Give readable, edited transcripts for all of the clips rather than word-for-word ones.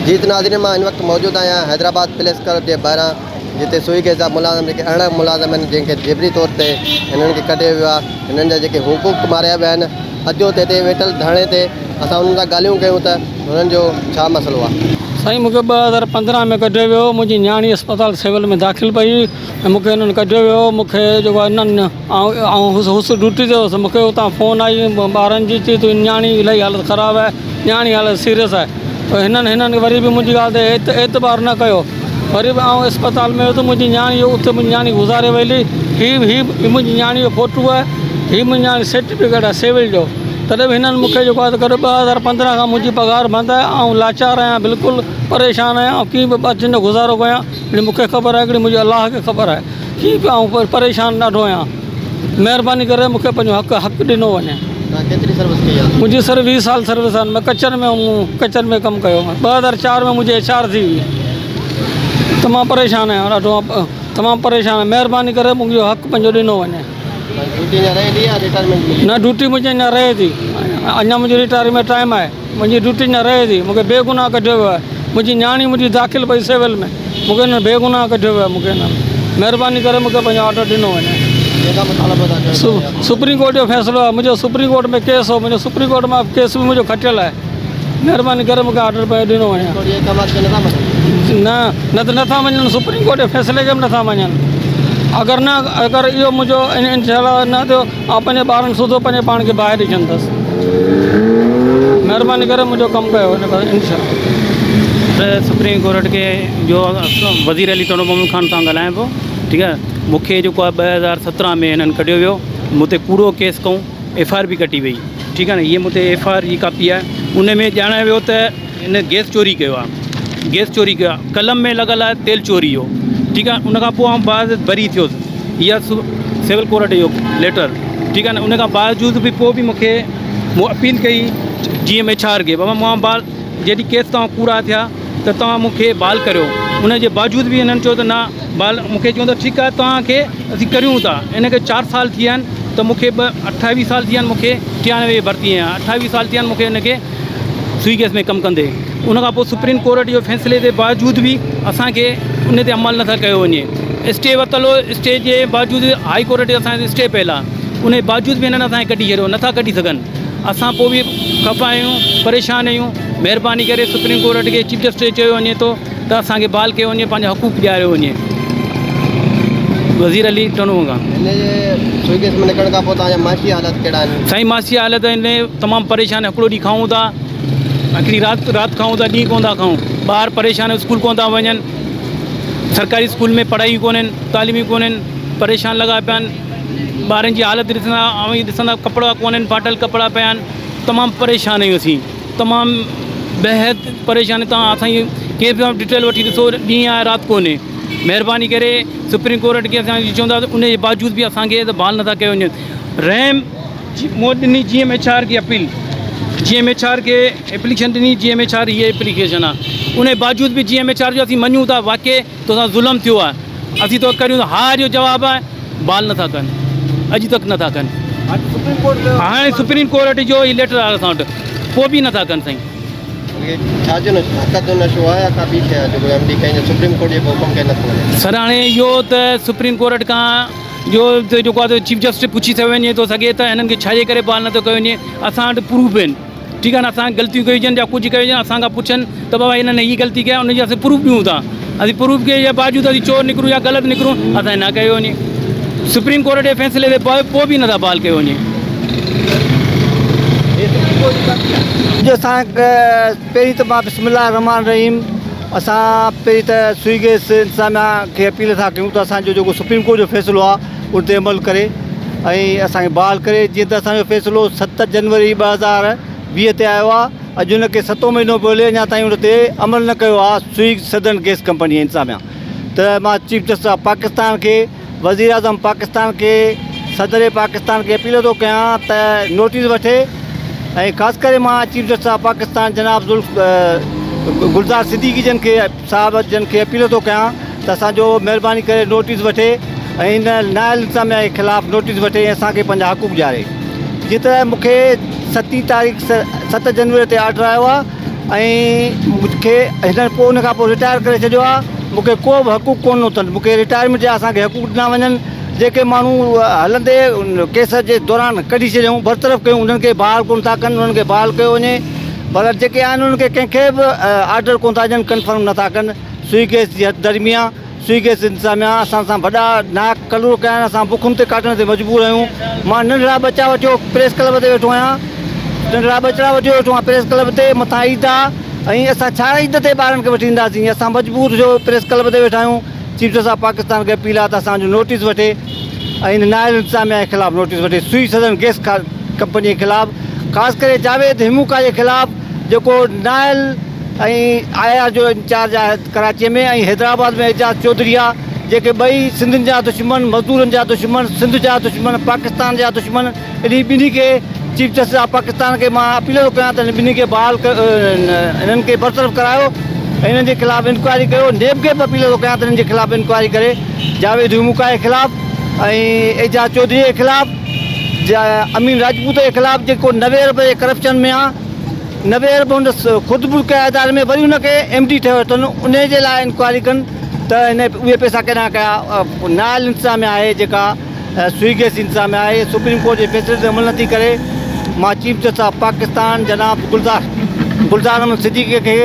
جي ته ناظرين مان هن وقت موجود آهيان حيدرآباد پريس ڪلب جي ٻاهران جتي سوئي گئس جا ملازم جيڪي 18 ملازم آهن جن کي جبري طور تي هنن کي ڪڍيو ويو آهي هنن جا جيڪي حقوق ماريا ويا آهن اچو ته هتي ويٺل ڌرڻي تي اسان انهن سان ڳالهيون ڪيون ته هنن جو ڇا مسئلو آهي. سائين مونکي 2015 ۾ ڪڍيو ويو منهنجي نياڻي اسپتال سول ۾ داخل پئي ۽ مونکي هنن ڪڍيو ويو مونکي جيڪو آهي هنن آئون هوس هوس ڊيوٽي تي هوس مونکي اتان فون آئي ٻارن جي چي تنهنجي نياڻي الاهي حالت خراب آهي نياڻي حالت سيريس آهي ته هنن هنن وري به منهنجي ڳالهه تي اعتبار نه ڪيو وري به آئون اسپتال ۾ ويس منهنجي نياڻي اتي منهنجي نياڻي گذاري وئي هي هي منهنجي نياڻي جو فوٽو آهي هي منهنجي نياڻي سرٽيفڪيٽ آهي سول جو تڏهن به هنن مون کي جيڪو آهي ته 2015 کان منهنجي پگهار بند آهي آئون لاچار آهيان بلڪل پريشان آهيان آئون ڪيئن به ٻچن جو گذارو ڪيان هڪڙي مون کي خبر آهي هڪڙي منهنجي الله کي خبر آهي ڪيئن به آئون پريشان ڏاڍو آهيان مهرباني ڪري مون کي پنهنجو حق حق ڏنو وڃي. توهان ڪيتري سروس ڪئي آهي؟ منهنجي سر 20 سال سروس آهي مان ڪچن ۾ ڪچن ۾ ڪم ڪيو 2004 ۾ منهنجي ايڇ آر ٿي هئي تمام پريشان آهيان ڏاڍو تمام پريشان آهيان مهرباني ڪري منهنجو حق پنهنجو ڏنو وڃي. ڊيوٽي اڃا رهي ٿي يا رٽائرمينٽ ملي؟ نه ڊيوٽي منهنجي اڃا رهي ٿي اڃا منهنجي رٽائرمينٽ ٽائيم آهي. منهنجي ڊيوٽي نه رهي ٿي مونکي بيگناهه ڪڍيو ويو آهي منهنجي نياڻي منهنجي داخل پئي سول ۾ مونکي هنن بيگناهه ڪڍيو ويو آهي مونکي هنن مهرباني ڪري مونکي پنهنجو آرڊر ڏنو وڃي سپريم ڪورٽ جو فيصلو آهي منهنجو سپريم ڪورٽ ۾ ڪيس هو منهنجو سپريم ڪورٽ مان ڪيس به منهنجو کٽيل آهي مهرباني ڪري مونکي آرڊر پنهنجو ڏنو وڃي نه نه ته نٿا مڃن سپريم ڪورٽ جي فيصلي کي به نٿا مڃن اگر نه اگر اهو منهنجو انشاء الله نه ٿيو آئون پنهنجي ٻارن سوڌو پنهنجي پاڻ کي باهه ڏئي ڇڏندس. مهرباني ڪري منهنجو ڪم ڪيو وڃي بس انشاء الله. سپريم ڪورٽ کي جو وزير علي ٽنڊو محمد خان سان ڳالهايان پيو ٺيڪ آهي مون کي جيڪو آهي 2017 ۾ هنن ڪڍيو ويو مون تي ڪوڙو ڪيس ڪئون ايف I R به ڪٽي وئي ٺيڪ آهي نه هيء مون تي ايف I R جي ڪاپي آهي ان ۾ ڄاڻايو ويو ته هن گئس چوري ڪيو آهي گئس چوري ڪيو آهي قلم ۾ لڳل آهي تيل چوري جو ٺيڪ آهي ان کان پوء آئون بعد بري ٿيس اها سول ڪورٽ جو ليٽر ٺيڪ آهي نه ان کان باوجود به پوء به مونکي مون اپيل ڪئي جي ايم ايڇ آر کي بابا مان بال جڏهن ڪيس توهان ڪوڙا ٿيا ته توهان مونکي بال ڪريو ان جي باوجود به هنن چيو ته نه بال مونکي چيو ته ٺيڪ آهي توهان کي اسين ڪريون ٿا ان کي چار سال ٿي ويا آهن ته مونکي ٻه 28 سال ٿي ويا آهن مونکي 93 ڀرتي آهيان 28 سال ٿي ويا آهن مونکي ان کي سوئي گئس ۾ ڪم ڪندي ان کان پوء سپريم ڪورٽ جو فيصلي جي باوجود به اسان کي ان تي عمل نٿا ڪيو وڃي اسٽي ورتل هو اسٽي جي باوجود هائي ڪورٽ جو اسان اسٽي پيل آهي ان جي باوجود به هنن اسان کي ڪڍي ڇڏيو نٿا ڪڍي سگهن اسان پوء به خفا آهيون پريشان آهيون مهرباني ڪري سپريم ڪورٽ کي چيف جسٽس کي چيو وڃي ٿو ته اسان کي بحال ڪيو وڃي پنهنجا حقوق ڏياريو وڃي وزير علي ٽنڊو مغان. هن جي سوئي گئس ۾ نڪرڻ کان پوء توهان جا معاشي حالات ڪهڙا آهن؟ سائين معاشي حالت آهن تمام پريشان هڪڙو ڏينهن کائون ٿا هڪڙي رات رات کائون ٿا ڏينهن ڪونه ٿا کائون ٻار پريشان اسڪول ڪونه ٿا وڃن سرڪاري اسڪول ۾ پڙهايون ڪونهن تعليمون ڪونهن پريشان لڳا پيا آهن ٻارن جي حالت ڏسندا اوهين ڏسندا ڪپڙا ڪونهن ڦاٽل ڪپڙا پيا آهن تمام پريشان آهيون اسين تمام بيحد پريشان توهان اسان جي ڪنهن به ڊيٽيل وٺي ڏسو ڏينهن آهي رات ڪونهي مهرباني ڪري سپريم ڪورٽ کي اسان چوندا ان جي باوجود به اسان کي بحال نٿا ڪيو وڃن رحم مون ڏني جي ايم ايڇ آر کي اپيل جي ايم ايڇ آر کي ايپليڪيشن ڏني جي ايم ايڇ آر هي ايپليڪيشن آهي ان جي باوجود به جي ايم ايڇ آر جو اسين مڃون ٿا واقعي توسان ظلم ٿيو آهي اسين تو ڪريون ٿا ها جو جواب آهي بحال نٿا ڪن اڄ تڪ نٿا ڪن هاڻي سپريم ڪورٽ جو هي ليٽر آهي اسان وٽ پوء به نٿا ڪن سائين. ڇا جو نشو حق جو نشو آهي يا ڪا ٻي شيء آهي جيڪو ايم ڊي ڪنهن جو سپريم ڪورٽ جي حڪم کي نٿو مڃي. سر هاڻي اهو ته سپريم ڪورٽ کان جو جيڪو آهي چيف جسٽس پڇي ٿو وڃي ٿو سگهي ته هنن کي ڇا جي ڪري بحال نٿو ڪيو وڃي اسان وٽ پروف آهن ٺيڪ آهي نه اسان غلطيون ڪيون هجن يا ڪجهه ڪيو هجن اسان کان پڇن ته بابا هنن هي غلطي ڪئي آهي ان جي اسين پروف ڏيون ٿا اسين پروف ڪئي جي باوجود اسين چور نڪرون يا غلط نڪرون اسان کي نه ڪيو وڃي سپريم ڪورٽ جي فيصلي تي پوء به نٿا بحال ڪيو وڃي. اڄ اسان پهرين ته مان بسم الله الرحمٰن الرحيم اسان پهرين ته سوئي گئس انتظاميا کي اپيل ٿا ڪيون ته اسان جو جيڪو سپريم ڪورٽ جو فيصلو آهي ان تي عمل ڪري ۽ اسان کي بحال ڪري جيئن ته اسان جو فيصلو 7 جنوري 2020 تي آيو آهي اڄ ان کي ستون مهينو پيو هلي اڃا تائين ان تي عمل نه ڪيو آهي سوئي سدرن گئس ڪمپني انتظاميا ته مان چيف جسٽس آف پاڪستان کي وزيراعظم پاڪستان کي صدر پاڪستان کي اپيل ٿو ڪيان ته نوٽيس وٺي ۽ خاص ڪري مان چيف جسٽس آف پاڪستان جناب گلزار صديقي جن کي صاحب جن کي اپيل ٿو ڪيان ته اسان جو مهرباني ڪري نوٽيس وٺي ۽ ان نااهل انتظاميا جي خلاف نوٽيس وٺي ۽ اسان کي پنهنجا حقوق ڏياري جيئن ته مون کي ستين تاريخ 7 جنوري تي آرڊر آيو آهي ۽ مون کي هن پوءِ ان کان پوءِ رٽائر ڪري ڇڏيو آهي. مون کي ڪو به حقوق ڪونه ڏنو اٿن. مون کي رٽائرمينٽ جا اسان کي حقوق ڏنا وڃن. جيڪي ماڻهو هلندي ڪيس جي دوران ڪڍي ڇڏيئون، برطرف ڪيون، انهن کي بحال ڪونه ٿا ڪن، انهن کي بحال ڪيو وڃي. پر جيڪي آهن انهن کي ڪنهن کي به آرڊر ڪونه ٿا ڏين، ڪنفرم نٿا ڪن. سوئي گئس جي هٿ درميان سوئي گئس انتظاميا اسان سان وڏا ناڪ ڪلور ڪيا آهن. اسان بکن تي ڪاٽڻ تي مجبور آهيون. مان ننڍڙا ٻچا وٺيو پريس ڪلب تي ويٺو آهيان، ننڍڙا ٻچڙا وٺيو ويٺو آهيان پريس ڪلب تي. مٿان عيد آهي ۽ اسان ڇا عيد تي ٻارن کي وٺي اينداسين؟ اسان مجبور ٿيو پريس ڪلب تي ويٺا آهيون. چيف جسٽس آف پاڪستان کي اپيل آهي ته اسان جو نوٽيس وٺي ۽ هن نااهل انتظاميا جي خلاف نوٽيس وٺي، سوئي سدرن گئس ڪمپني جي خلاف، خاص ڪري جاويد هموڪا جي خلاف، جيڪو نااهل ۽ I R جو انچارج آهي ڪراچيءَ ۾ ۽ حيدرآباد ۾ اعجاز چوڌري آهي، جيڪي ٻئي سنڌين جا دشمن، مزدورن جا دشمن، سنڌ جا دشمن، پاڪستان جا دشمن. ان ٻنهي کي چيف جسٽس آف پاڪستان کي مان اپيل ٿو ڪيان ته هن ٻنهي کي بحال، هنن کي برطرف ڪرايو ۽ هنن جي خلاف انڪوائري ڪيو. نيب کي به اپيل ٿو ڪيان ته هنن جي خلاف انڪوائري ڪري، جاويد هموڪا جي خلاف ۽ اعجاز چوڌري جي خلاف، امين راجپوت جي خلاف، جيڪو 90 ارب جي ڪرپشن ۾ آهي. 90 ارب هن خود به ڪيا اداري ۾، وري هن کي ايم ڊي ٺهيو اٿن، ان جي لاءِ انڪوائري ڪن ته هن اهي پئسا ڪيڏانهن ڪيا. نااهل انتظاميا آهي جيڪا سوئي گئس انتظاميا آهي، سپريم ڪورٽ جي فيصلي تي عمل نٿي ڪري. مان چيف جسٽس آف پاڪستان جناب گلزار احمد صديقي کي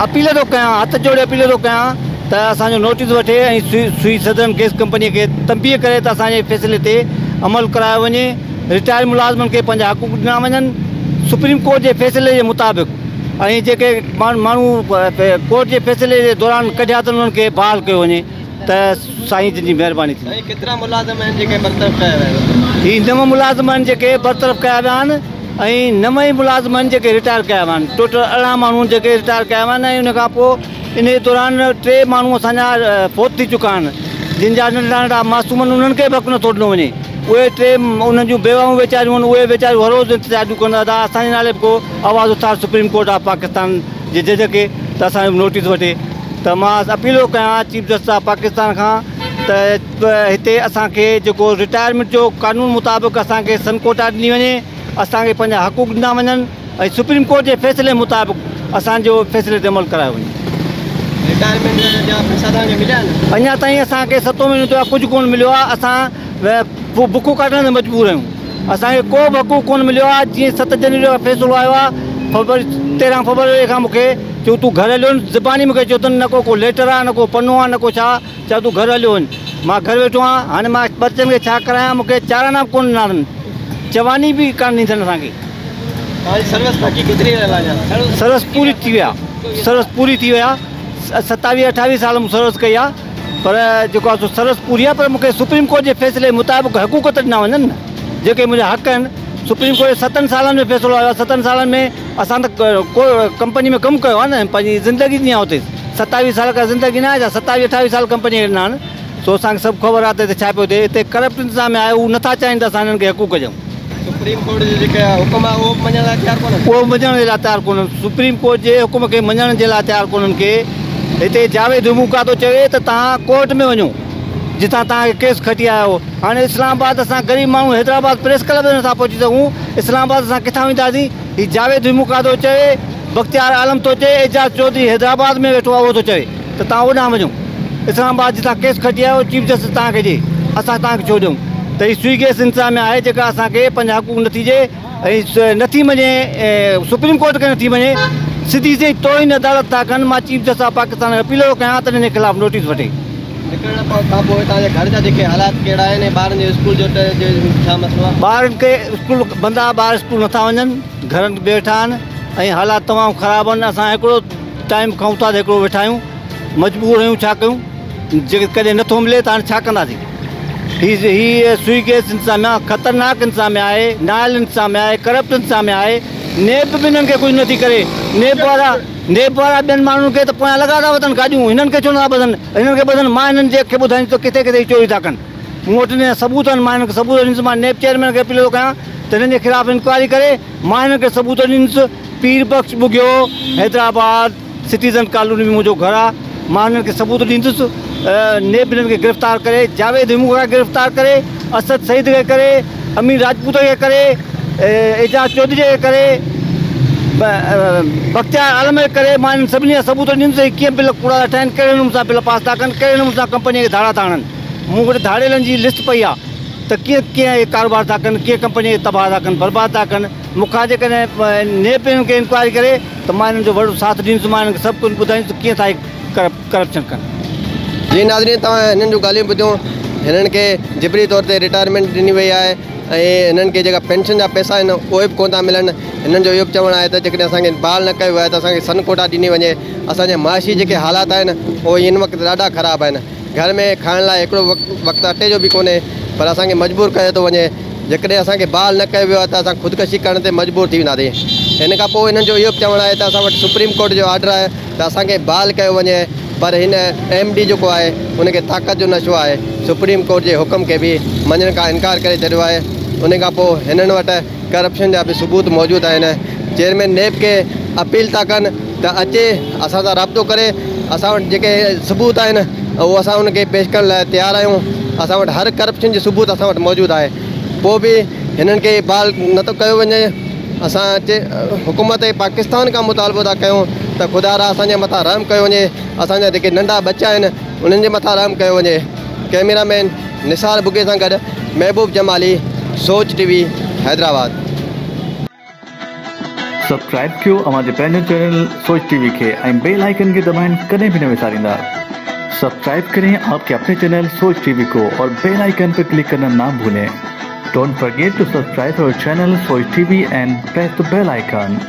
اپيل ٿو ڪيان، هٿ جوڙي اپيل ٿو ڪيان ته اسان جو نوٽيس وٺي ۽ سوئي سدرن گئس ڪمپنيءَ کي تنبيهه ڪري ته اسان جي فيصلي تي عمل ڪرايو وڃي، رٽائر ملازمن کي پنهنجا حقوق ڏنا وڃن سپريم ڪورٽ جي فيصلي جي مطابق، ۽ جيڪي ماڻهو ڪورٽ جي فيصلي جي دوران ڪڍيا اٿن انهن کي بحال ڪيو وڃي ته سائين جن جي مهرباني ٿيندي. سائين، ڪيترا ملازم آهن جيڪي برطرف ڪيا ويا آهن؟ هي 9 ملازم آهن جيڪي برطرف ڪيا ويا آهن ۽ 9 ئي ملازم آهن جيڪي رٽائر ڪيا ويا آهن. ٽوٽل 18 ماڻهو جيڪي رٽائر ڪيا ويا آهن ۽ ان کان پوءِ ان دوران 3 ماڻهو اسان جا فوت ٿي چڪا آهن، جن جا ننڍڙا ننڍڙا معصوم آهن، انهن کي به حق نٿو ڏنو وڃي. اهي 3 انهن جون بيواهون ويچاريون آهن، اهي ويچاريون هر روز احتجاج ڪندا ته اسان جي نالي به ڪو آواز اٿار سپريم ڪورٽ آف پاڪستان جي جج کي ته اسان جو نوٽيس وٺي. ته مان اپيل ٿو ڪيان چيف جسٽس آف پاڪستان کان ته هتي اسان کي جيڪو رٽائرمينٽ جو قانون مطابق اسان کي سن ڪوٽا ڏني وڃي، اسان کي پنهنجا حقوق ڏنا وڃن ۽ سپريم ڪورٽ جي فيصلي مطابق اسان جو فيصلي تي عمل ڪرايو وڃي. رٽائرمينٽ جا پئسا توهان کي مليا آهن؟ اڃا تائين اسان کي 7 مهينو ٿيو آهي، ڪجهه ڪونه مليو آهي. اسان بکون ڪاٽڻ تي مجبور آهيون. اسان کي ڪو به حقوق ڪونه مليو آهي. جيئن 7 جنوري جو فيصلو آيو آهي، فيبروري 13 فيبروري کان مون کي چيو تون گهر هليو وڃ. زباني مون کي چيو اٿن، نه ڪو ليٽر آهي، نه ڪو پنو آهي، نه ڪو ڇا، چيو تون گهر هليو وڃ. مان گهر ويٺو آهيان. هاڻي مان ٻچن کي ڇا ڪرايان؟ مون کي 4 آنا به ڪونه ڏنا اٿن، چواني به ڪانه ڏني اٿن اسان کي. توهان جي سروس باقي ڪيتري رهيل آهي اڃا؟ سروس پوري ٿي وئي آهي، سروس پوري ٿي وئي آهي. 27 28 سال مون سروس ڪئي آهي، پر جيڪو آهي سو سروس پوري آهي، پر مون کي سپريم ڪورٽ جي فيصلي مطابق حقوق ته ڏنا وڃن نه، جيڪي منهنجا حق آهن. سپريم ڪورٽ جي 7 سالن ۾ فيصلو آيو آهي. 7 سالن ۾ اسان ته ڪو ڪمپني ۾ ڪم ڪيو آهي نه، پنهنجي زندگي ڏني آهي اتي. 27 سال کان زندگي نه آهي ڇا؟ 27 28 سال ڪمپني کي ڏنا آهن. سو اسان کي سڀ خبر آهي ته هتي ڇا پيو ٿئي. هتي ڪرپٽ انتظام آهي، هو نٿا چاهين ته اسان هنن کي حقوق ڏيون. سپريم ڪورٽ جو جيڪي حڪم آهي اهو به مڃڻ لاءِ تيار ڪونهن؟ اهو مڃڻ جي لاءِ تيار ڪونهن. سپريم ڪورٽ جي حڪم کي مڃڻ جي لاءِ تيار ڪونهن. ڪي هتي جاويد هموڪا ٿو چوي ته توهان ڪورٽ ۾ وڃو جتان توهان کي ڪيس کٽي آيو. هاڻي اسلام آباد اسان غريب ماڻهو حيدرآباد پريس ڪلب ۾ نٿا پهچي سگهون، اسلام آباد اسان ڪٿان وينداسين؟ هيءُ جاويد هموڪا ٿو چوي، بختيار عالم ٿو چئي، اعجاز چوڌري حيدرآباد ۾ ويٺو آهي اهو ٿو چوي ته توهان اوڏانهن وڃو اسلام آباد جتان ڪيس کٽي آيو، چيف جسٽس توهان کي ڏئي، اسان توهان کي ڇو ڏيون؟ ته هيءَ سوئي گئس انتظاميا آهي جيڪا اسان کي پنهنجا حقوق نٿي ڏئي ۽ نٿي مڃي، سپريم ڪورٽ کي نٿي مڃي، سڌي سڌي توهين عدالت ٿا ڪن. مان چيف جسٽس آف پاڪستان کي اپيل ٿو ڪيان ته هن جي خلاف نوٽيس وٺي. نڪرڻ کان پوءِ توهان جي گهر جا جيڪي حالات ڪهڙا آهن ۽ ٻارن جي اسڪول جو ڇا مسئلو آهي؟ ٻارن کي اسڪول بند آهي، ٻار اسڪول نٿا وڃن، گهرن ۾ ويٺا آهن ۽ حالات تمام خراب آهن. اسان هڪڙو ٽائيم کائون ٿا ته هڪڙو ويٺا آهيون، مجبور آهيون، ڇا ڪيون؟ جيڪي ڪڏهن نٿو ملي ته هاڻي ڇا ڪنداسين؟ هيءَ سوئي گئس انتظاميا خطرناڪ انتظاميا آهي، نااهل انتظاميا آهي، ڪرپٽ انتظاميا آهي. نيب به هنن کي ڪجهه نٿي ڪري. نيب وارا ٻين ماڻهن کي ته پويان لڳا ٿا وٺن گاڏيون، هنن کي ڇو نٿا ٻڌن؟ هنن کي ٻڌن. مان هنن جي کي ٻڌائيندس ته ڪٿي ڪٿي چوري ٿا ڪن. مون وٽ هن جا ثبوت آهن، مان هنن کي ثبوت ڏيندس. مان نيب چيئرمين کي اپيل ٿو ڪيان ته هنن جي خلاف انڪوائري ڪري. مان هنن کي ثبوت ڏيندس. پير بخش ٻگهيو، حيدرآباد سٽيزن ڪالوني ۾ منهنجو گهر آهي. مان هنن کي ثبوت ڏيندس. نيب هنن کي گرفتار ڪري، جاويد همو کي گرفتار ڪري، اسد سعيد کي ڪري، امير راجپوت کي ڪري، اعجاز چوڌري کي ڪري. بختيار عالم جي ڪري مان انهن سڀني جا ثبوت ڏيندس ته هي ڪيئن بل ڪوڙا ٿا ٺاهين، ڪهڙي نموني سان بل پاس ٿا ڪن، ڪهڙي نموني سان ڪمپنيء کي ڌاڙا ٿا هڻن. مون وٽ ڌاڙيلن جي لسٽ پئي آهي ته ڪيئن ڪيئن اهي ڪاروبار ٿا ڪن، ڪيئن ڪمپنيء کي تباهه ٿا ڪن، برباد ٿا ڪن. مون کان جيڪڏهن نيب انهن کي انڪوائري ڪري ته مان انهن جو وڏو ساٿ ڏيندس، مان انهن کي سڀ ڪجهه ٻڌائيندس ته ڪيئن ٿا هي ڪرپشن ڪن. جي ناظرين توهان هنن جون ڳالهيون ٻڌيون، هنن کي جبري طور تي رٽائرمينٽ ڏني وئي آهي ۽ هنن کي جيڪا پينشن جا پئسا آهن اهي به ڪونه ٿا ملن. هنن جو اهو به چوڻ آهي ته جيڪڏهن اسان کي بحال نه ڪيو ويو آهي ته اسان کي سن ڪوٽا ڏني وڃي. اسان جا معاشي جيڪي حالات آهن اهي هن وقت ڏاڍا خراب آهن. گهر ۾ کائڻ لاء هڪڙو وقت اٽي جو به ڪونهي پر اسان کي مجبور ڪيو ٿو وڃي. جيڪڏهن اسان کي بحال نه ڪيو ويو آهي ته اسان خودڪشي ڪرڻ تي مجبور ٿي وينداسين. ان کان پوء هنن جو اهو به چوڻ آهي ته اسان وٽ سپريم ڪورٽ جو آرڊر آهي ته اسان کي بحال ڪيو وڃي پر هن ايم ڊي جيڪو آهي ان کي طاقت جو نشو آهي سپريم ڪورٽ جي حڪم کي به مڃڻ کان انڪار ڪري ڇڏيو آهي. ان کان پوء هنن وٽ ڪرپشن جا به ثبوت موجود آهن. چيئرمين نيب کي اپيل ٿا ڪن ته اچي اسان سان رابطو ڪري، اسان وٽ جيڪي ثبوت آهن اهو اسان ان کي پيش ڪرڻ لاء تيار آهيون. اسان وٽ هر ڪرپشن جو ثبوت اسان وٽ موجود آهي، پوء به هنن کي بحال نٿو ڪيو وڃي. اسان حڪومت پاڪستان کان مطالبو ٿا ڪيون ته خدا را اسان جي مٿان رحم ڪيو وڃي، اسان جا جيڪي ننڍا ٻچا آهن انهن جي مٿان رحم ڪيو وڃي. ڪئميرا مين نثار ٻگهي سان گڏ محبوب جمالي، سوچ ٽي وي، حيدرآباد. سبسڪرائب ڪيو اوهان جي پنهنجو چينل سوچ ٽي وي کي ۽ بيل آئيڪن کي دٻائڻ ڪڏهن به نه وساريندا. سبسڪرائب ڪرين آپ ڪي اپني چينل سوچ ٽي وي ڪو اور بيل آئيڪن پي ڪلڪ ڪرنا نا ڀولين. Don't forget to subscribe our channel Soch TV and press the bell icon.